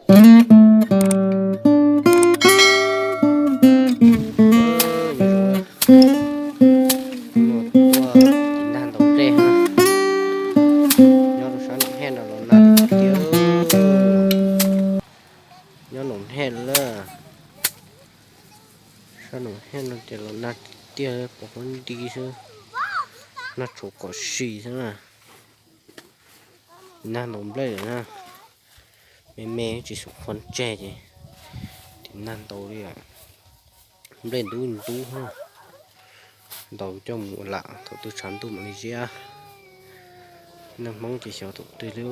Nag ntaus nplej, nyob rau sab nram hej no los nag tiag. Nyob nram hej lawm, sab nram hej no ces los nag tiag, pom qab nti xwb, nag tshuav kom si xwb na. Nag ntaus nplej lawm na, me me tsis xum qhuav tseg ces tim nag ntaus li lawm. Nplej ntub ntub, ntaus coj mus lam thaum twg tshav ntuj mam li ziab. Neeg Hmoob ces xyov thaum twg li.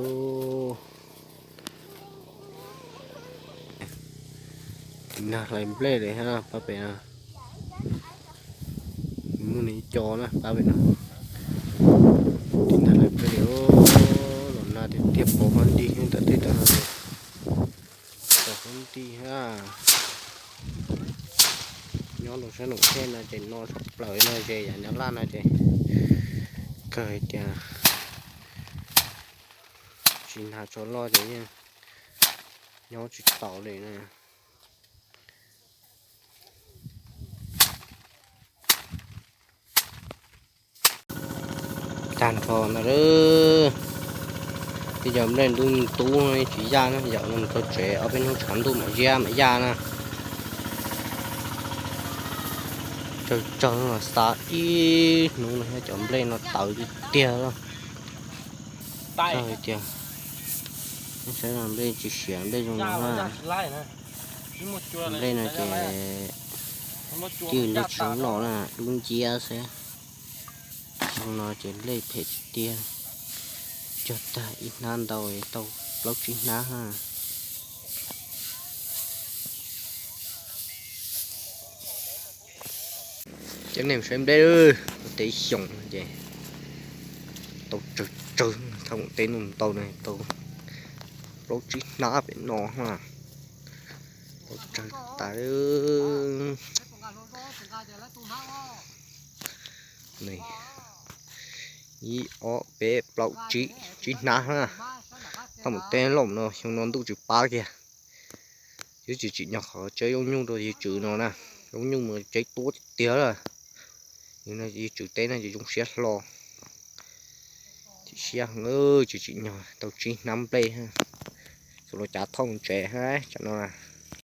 Tim nag hlais nplej li hab pab pem no. Muaj nws co na pab pem no. Tim nag hlais nplej li, los nag tiag tiag, pom qab nti ntawm tej ntawd no. Pom qab nti hab. Nyob rau sab nram hej no ces no tshaj plaws no ces yam Nyab Laj no ces kawg hais tias tsis nag tsho loj ces yeej nyob tsis taus li na. Tag nrho no, tej cov nplej ntub ntub tsis yaj na, yaum no mus rau tsev ob peb hnub tshav ntuj mam ziab mam yaj na. Tsawg tsawg no xa ib hnub no cov nplej no tawv tiag tiag. Kawg tiag. Saib no nplej tsis siav, nplej zoo no na. Nplej no ces twb nplej tsis zoo noj na, dub nciab xwb. Zoo no ces nplej phem tiag tiag. Cog tag ib hnab ntau tau plaub tsib hnab na. Coj nej saib nplej, teb xyoos ces tau tsawg tsawg, thaum teb no ntau na tau plaub tsib hnab pem no na. Tau tsawg tas. Ib ob peb plaub tsib, tsib hnab na. Thaum teb loj no xyoo no ntuj tsis pab kiag. Twb tsis tsim nyog qhov tsev zoo nyuj rau yawg Tswv no na, zoo nyuj mus tsev tuab tiag tiag lawm. Yawg Tswv teb no ces zoo siab hlo. Chim siab heev, tsis tsim nyog tau tsib hnab nplej. Txhua los cav thauj tsev hab tsam no.